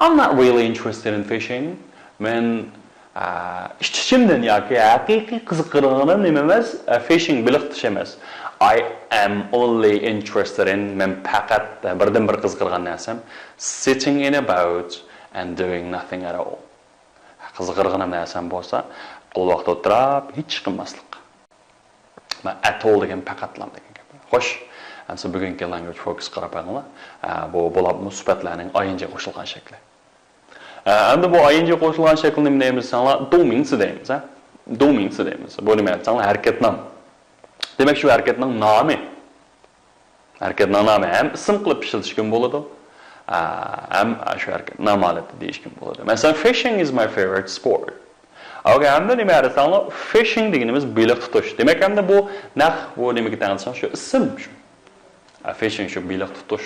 I'm not really interested in fishing. مەن ئىچ-ئىچىمدىن ياكى ھەقىقىي قىزىقىدىغىنىم نېمە ئەمەس، فىشىڭ، بېلىق تۇتۇش ئەمەس. I am only interested in، مەن پەقەت، بىردىنبىر قىزىقىدىغان نەرسەم، sitting in a boat and doing nothing at all. قىزىقىدىغىنىم نەرسەم بولسا، قول ۋاقىت ئولتۇرۇپ ھېچ قىلماسلىق. مەن at all دېگەن پەقەتلا دېگەن گەپ. خوش، ئەمسە بۈگۈنكى language focus قاراپ بېقىڭلار. بۇ بولۇپمۇ سۈپەتلەرنىڭ I N G قوشۇلغان شەكلى. ئە، ئەمدى بۇ I N G قوشۇلغان شەكىلنى نېمە دەيمىز دېسەڭلار، 动名词 دەيمىز، ھە؟ 动名词 دەيمىز. بۇ نېمە دېسەڭلار، ھەرىكەتنام. دېمەك، شۇ ھەرىكەتنىڭ نامى. ھەرىكەتنىڭ نامى ھەم ئىسىم قىلىپ ئىشلىتىشكىمۇ بولىدۇ، ئە، ھەم شۇ ھەرىكەت نام ھالەتتە دېيىشكىمۇ بولىدۇ. مەسىلەن، fishing is my favorite sport. ئوكەي، ئەمدى نېمە دېسەڭلار، fishing دېگىنىمىز بېلىق تۇتۇش. دېمەك، ئەمدى بۇ نەق، بۇ نېمىگە تەڭ دېسەڭ، شۇ ئىسىم شۇ. ئە، fishing شۇ بېلىق تۇتۇش.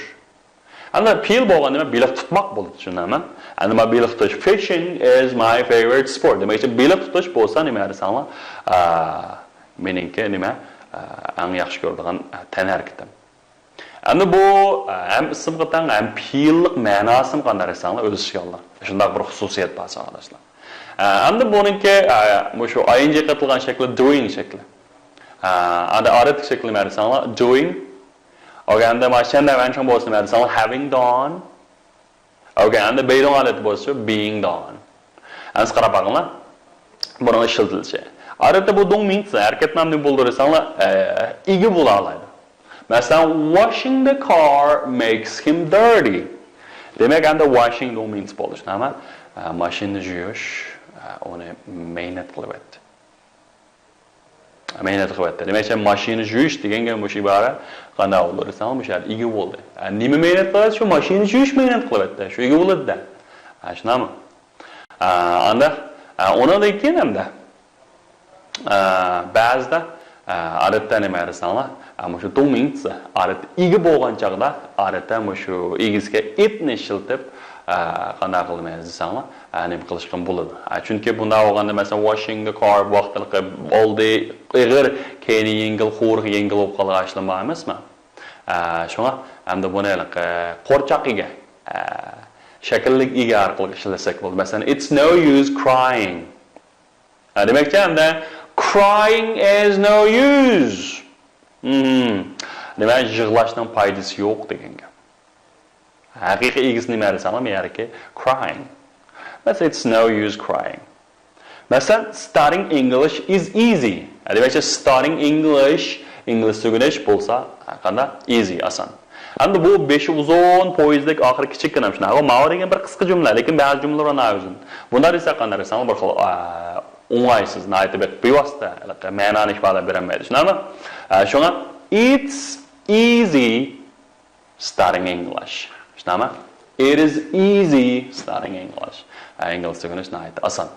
ئەمدى پېئىل بولغان نېمە؟ بېلىق تۇتماق بولىدۇ، چۈشىنەمەن. ئەمدى مانا بېلىق تۇتۇش. Fishing is my favorite sport. دېمەكچى، بېلىق تۇتۇش بولسا نېمە دېسەڭلار؟ ئا، مېنىڭكى نېمە؟ ئا، ئەڭ ياخشى كۆرىدىغان، ئا، تەنھەرىكىتىم. ئەمدى بۇ، ئا، ھەم ئىسىمغا تەڭ، ھەم پېئىللىق مەناسىمۇ قانداق دېسەڭلار، ئۆز ئىچىگە ئالىدۇ. شۇنداق بىر خۇسۇسىيەت بار، ساۋاقداشلار. ئا، ئەمدى بۇنىڭكى، ئا، مۇشۇ I N G قېتىلغان شەكلى doing شەكلى. ئا، ئەمدى ئادەتتىكى شەكلى نېمە دېسەڭلار؟ Doing. ئوكەي، ئەمدى مانا شەندە ۋەنچىڭ بولسا نېمە دېسەڭلار؟ Having done. ئوكەي، ئەمدى بېيدۇڭ ھالەتتە بولسا being done. ئەمسە قاراپ باقىڭلار. بۇنىڭ ئىشلىتىلىشى. ئادەتتە بۇ 动名词 ھەرىكەتنامىنى بولدۇرساڭلار، ئە، ئىگە بولالايدۇ. مەسىلەن، washing the car makes him dirty. دېمەك، ئەمدى washing 动名词 بولۇش نېمە؟ ئە، ماشىنىنى يۇيۇش، ئە، ئۇنى مەينەت قىلىۋەتتى. مەينەت قىلىۋەتتى. دېمەكچى، ماشىنا يۇيۇش دېگەنگە مۇشۇ ئىبارە قانداق بولىدۇ دېسەڭ، مۇشۇ يەردە ئىگە بولدى. ئە، نېمە مەينەت قىلىۋەتتى؟ شۇ ماشىنا يۇيۇش مەينەت قىلىۋەتتى. شۇ ئىگە بولىدۇ-دە. ئە، شۇنداقمۇ؟ ئە، ئانداق، ئە، ئۇنىڭدىن كېيىن ئەمدى، ئە، بەزىدە، ئە، ئادەتتە نېمە دېسەڭلار، ئە، مۇشۇ 动名词 ئادەتتە ئىگە بولغان چاغدا، ئادەتتە مۇشۇ ئىگىسىگە itنى ئىشلىتىپ، ئە، قانداق قىلىمىز دېسەڭلار، ئە، نېمە قىلىشقا بولىدۇ. ئە، چۈنكى بۇنداق بولغاندا، مەسىلەن، washing the car ۋاقتىلىقى ئالدى ئېغىر، كەينى يەڭگىل، قۇۋىرىقى يەڭگىل بولۇپ قالغان ئىشلار بار ئەمەسمۇ؟ ئە، شۇڭا ئەمدى بۇنى ھېلىقى قورچاق ئىگە، ئە، شەكىللىك ئىگە ئارقىلىق ئىشلەتسەك بولىدۇ. مەسىلەن، it's no use crying. ئە، دېمەكچى، ئەمدى crying is no use. مم. دېمەك، يىغلاشنىڭ پايدىسى يوق دېگەن گەپ. ھەقىقىي ئىگىسى نېمە دېسەڭلار، مەيەركى crying. But it's no use crying. مەسىلەن، studying English is easy. دېمەكچى، studying English، ئىنگلىزچە ئۆگىنىش بولسا، قانداق؟ Easy، ئاسان. ئەمدى بۇ بېشى ئۇزۇن پويىزدەك، ئاخىرى كىچىككىنە شۇنداق. ماۋۇ دېگەن بىر قىسقا جۈملە، لېكىن بەزى جۈملىلەر ئۇنى ئۆزىنى. بۇنداق دېسەك قانداق دېسەڭلار، بىر خىل، ئە، ئوڭايسىز، ناھايىتى بىر بىۋاسىتە، مەنانى ئىپادىلەپ بېرەلمەيدۇ. شۇنداقمۇ؟ ئە، شۇڭا it's easy studying English. شۇنداقمۇ؟ It is easy studying English. ئە، ئىنگلىزچە ئۆگىنىش ناھايىتى ئاسان.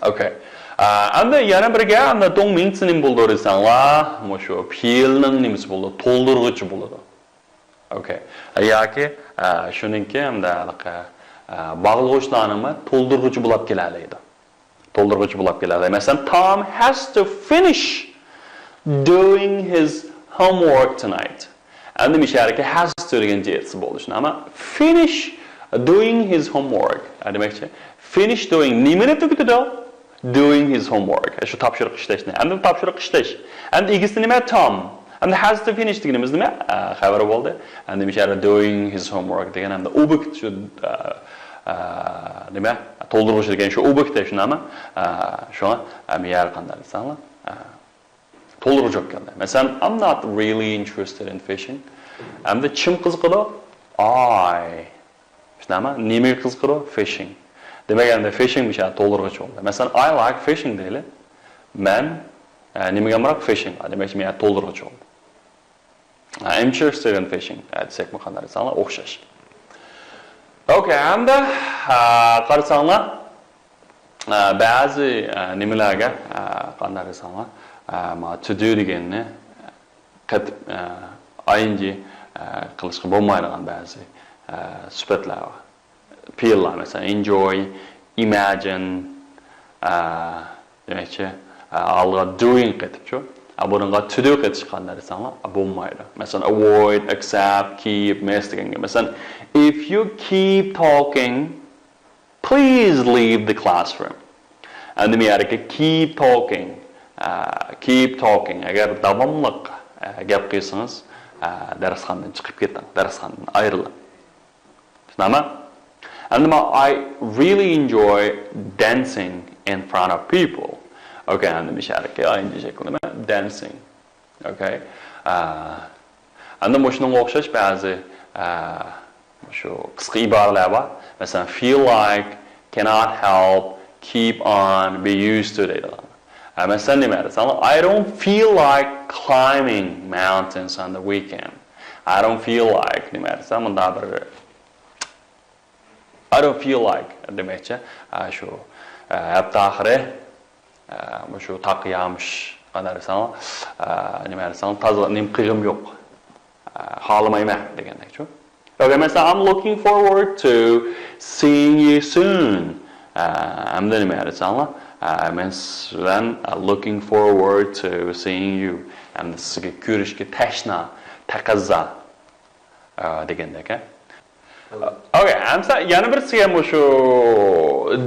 ئوكەي. ئە، ئەمدى يەنە بىرگە، ئەمدى 动名词 نېمە بولىدۇ دېسەڭلار، مۇشۇ پېئىلنىڭ نېمىسى بولىدۇ؟ تولدۇرغۇچى بولىدۇ. ئوكەي. ياكى، ئە، شۇنىڭكى ئەمدى ھېلىقى، ئە، باغلىغۇچلارنىڭمۇ تولدۇرغۇچى بولاپ كېلەلەيدۇ. تولدۇرغۇچى بولاپ كېلەلەيدۇ. مەسىلەن، Tom has to finish doing his homework tonight. ئەمدى مۇشۇ يەردىكى has to دېگەن جىسىم بولۇشى نېمە؟ Finish doing his homework. ئە، دېمەكچى، Finish doing نېمىنى تۈگىتىدۇ؟ Doing his homework. شۇ تاپشۇرۇق ئىشلەشنى. ئەمدى تاپشۇرۇق ئىشلەش. ئەمدى ئىگىسى نېمە؟ Tom. ئەمدى has to finish دېگىنىمىز نېمە؟ ئە، خەۋەر بولدى. ئەمدى مۇشۇ يەردە doing his homework دېگەن ئەمدى ئوبيېكت شۇ، ئە، ئە، نېمە؟ تولدۇرغۇچ دېگەن شۇ ئوبيېكت شۇنداقمۇ؟ ئە، شۇڭا، ئە، مۇ يەر قانداق دېسەڭلار؟ ئە، تولدۇرغۇچ بولۇپ كەلدى. مەسىلەن، I'm not really interested in fishing. ئەمدى كىم قىزىقىدۇ؟ I. شۇنداقمۇ؟ نېمىگە قىزىقىدۇ؟ Fishing. دېمەك، ئەمدى fishing مۇشۇ يەردە تولدۇرغۇچ بولدى. مەسىلەن، I like fishing دەيلى. مەن، ئە، نېمىگە ئامراق؟ Fishing. دېمەك، مۇشۇ يەردە تولدۇرغۇچ بولدى. I'm interested in fishing. ئە، دېسەكمۇ قانداق دېسەڭلار، ئوخشاش. ئوكەي، ئەمدى، ئە، قارىساڭلار، ئە، بەزى، ئە، نېمىلەرگە، ئە، قانداق دېسەڭلار، ئە، ما to do دېگەننى قېتىپ، ئە، I N G، ئە، قىلىشقا بولمايدىغان بەزى، ئە، سۈپەتلەر بار. Feel لار، مەسىلەن، enjoy، imagine، ئە، دېمەكچى، ئە، ئالغا doing قېتىپچۇ. ئە، بۇنىڭغا to do قېتىشقا قانداق دېسەڭلار، ئە، بولمايدۇ. مەسىلەن، avoid، accept، keep، miss دېگەنگە. مەسىلەن، if you keep talking، Please leave the classroom. ئەمدى مۇ يەردىكى keep talking، ئە، keep talking. ئەگەر داۋاملىق، ئە، گەپ قىلسىڭىز، ئە، دەرسخانىدىن چىقىپ كېتىڭ، دەرسخانىدىن ئايرىلىڭ. شۇنداقمۇ؟ ئەمدى ما I really enjoy dancing in front of people. ئوكەي، ئەمدى مۇ يەردىكى I N G شەكلى نېمە؟ Dancing. ئوكەي. ئە، ئەمدى مۇشۇنىڭغا ئوخشاش بەزى، ئە، شۇ قىسقا ئىبارىلەر بار. مەسىلەن، feel like، cannot help، keep on، be used to دەيدىغان. ئە، مەسىلەن، نېمە دېسەڭلار، I don't feel like climbing mountains on the weekend. I don't feel like نېمە دېسەم، مۇنداق بىر I don't feel like دېمەكچى، ئە، شۇ، ئە، ھەپتە ئاخىرى، ئە، مۇشۇ تاغقا يامىش، قانداق دېسەڭ، ئە، نېمە دېسەڭ، تازا نېمە قىلغۇم يوق، ئە، خالىمايمەن دېگەندەكچۇ. ئوكەي، مەسىلەن، I'm looking forward to seeing you soon. ئە، ئەمدى نېمە دېسەڭلار، ئە، مەن سىز بىلەن، ئە، looking forward to seeing you. ئەمدى سىزگە كۆرۈشكە تەشنا، تەقەززا. ئا، دېگەندەك، ھە؟ ئوكەي، ئەمسە يەنە بىرسىگە مۇشۇ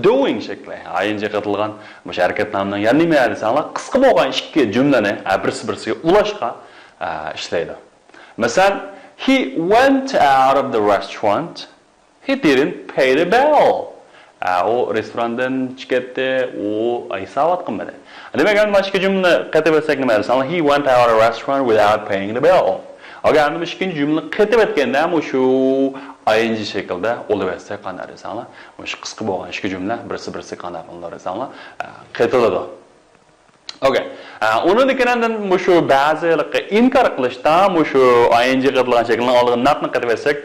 doing شەكلى، I N G قېتىلغان مۇشۇ ھەرىكەتنامىنىڭ يەنە نېمە دېسەڭلار، قىسقا بولغان ئىككى جۈملىنى، ھە، بىرسى بىرسىگە ئۇلاشقا، ئە، ئىشلەيدۇ. مەسىلەن، He went out of the restaurant. He didn't pay the bill. ئە، ئۇ رېستوراندىن چىقىپ كەتتى، ئۇ ھېسابات قىلمىدى. دېمەك، ئەمدى مانا ئىككى جۈملىنى قېتىۋەتسەك نېمە دېسەڭلار، He went out of restaurant without paying the bill. ئوكەي، ئەمدى مۇشۇ ئىككىنچى جۈملىنى قېتىۋەتكەندە مۇشۇ I N G شەكلىدە ئۇلىۋەتسەك قانداق دېسەڭلار، مۇشۇ قىسقا بولغان ئىككى جۈملە بىرسى بىرسىگە قانداق قىلىنىدۇ دېسەڭلار، ئە، قېتىلىدۇ. ئوكەي. ئە، ئۇنىڭدىن كېيىن ئاندىن مۇشۇ بەزى ھېلىقى ئىنكار قىلىشتا مۇشۇ I N G قېتىلغان شەكىلنىڭ ئالدىغا ناتنى قېتىۋەتسەك،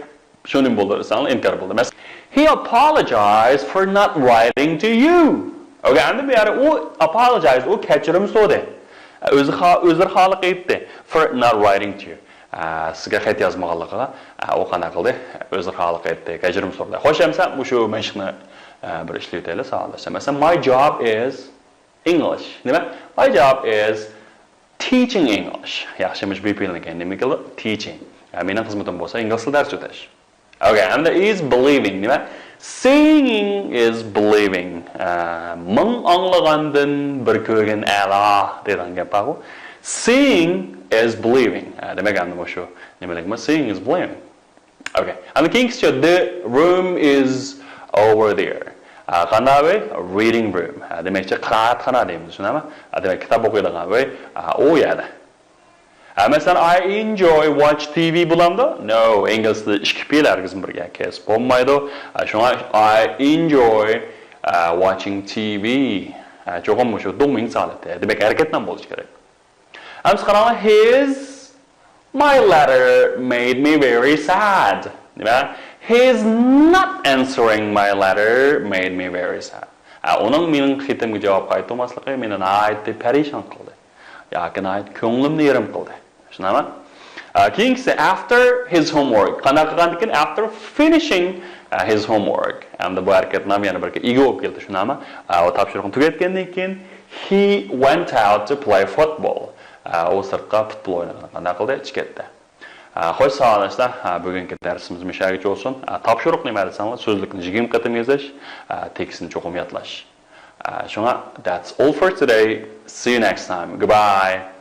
شۇ نېمە بولدى دېسەڭلار، ئىنكار بولدى. مەسىلەن، He apologized for not writing to you. ئوكەي، ئەمدى بۇ يەردە ئۇ apologize، ئۇ كەچۈرۈم سورىدى. ئۆزى خا-، ئۆزلىرى خالىق ئېيتتى. For not writing to you. ئە، سىزگە خەت يازمىغانلىقىغا، ئە، ئۇ قانداق قىلدى؟ ئۆزلىرى خالىق ئېيتتى، كەچۈرۈم سورىدى. خوش، ئەمسە مۇشۇ مەشىقنى، ئە، بىر ئىشلىۋېتەيلى، ساۋاقداشلار. مەسىلەن، My job is English. نېمە؟ My job is teaching English. ياخشى، مۇشۇ بىر پېئىلنىڭ كەينى نېمە كېلىدۇ؟ Teaching. يا، مېنىڭ خىزمىتىم بولسا ئىنگلىز تىلى دەرس ئۆتەش. ئوكەي، ئەمدى is believing نېمە؟ Seeing is believing. ئە، مىڭ ئاڭلىغاندىن بىر كۆرگەن ئەلا دەيدىغان گەپ بارغۇ. Seeing is believing. ئە، دېمەك، ئەمدى مۇشۇ نېمىلىكمۇ؟ Seeing is believing. ئوكەي. ئەمدى كېيىنكىسىچە، the room is over there. ئا، قانداق ئۆي؟ Reading room. ئا، دېمەكچى، قىرائەتخانا دەيمىز، شۇنداقمۇ؟ ئا، دېمەك، كىتاب ئوقۇيدىغان ئۆي، ئا، ئۇ يەردە. ئا، مەسىلەن، I enjoy watch T V بولامدۇ؟ No، ئىنگلىز تىلى ئىككى پېئىل ھەرگىزمۇ بىرگە كەسىپ بولمايدۇ. ئا، شۇڭا I enjoy، ئا، watching T V. ئا، چوقۇم مۇشۇ دوڭمىڭ ھالىتى. دېمەك، ھەرىكەتنامە بولۇشى كېرەك. ئەمسە قاراڭلار، his my letter made me very sad. نېمە؟ His not answering my letter made me very sad. ھە، ئۇنىڭ مېنىڭ خېتىمگە جاۋاب قايتۇرماسلىقى مېنى ناھايىتى پەرىشان قىلدى. ياكى ناھايىتى كۆڭلۈمنى يېرىم قىلدى. شۇنداقمۇ؟ ھە، كېيىنكىسى، after his homework. قانداق قىلغاندىكىن؟ After finishing، ھە، his homework. ئەمدى بۇ ھەرىكەتنامە يەنە بىر ئىگە بولۇپ كەلدى. شۇنداقمۇ؟ ھە، ئۇ تاپشۇرۇقنى تۈگەتكەندىن كېيىن، He went out to play football. ئە، ئۇ سىرتقا پۇتبول ئوينىغىلى قانداق قىلدى؟ چىقىپ كەتتى. ئە، خوش ساغلاملاشسىلەر. ئە، بۈگۈنكى دەرسىمىز مۇشۇ يەرگىچە بولسۇن. ئە، تاپشۇرۇق نېمە دېسەڭلار، سۆزلۈكنى يىگىرمە قېتىم يېزىش، ئە، تېكىستنى چوقۇم يادلاش. ئە، شۇڭا، that's all for today. See you next time. Goodbye.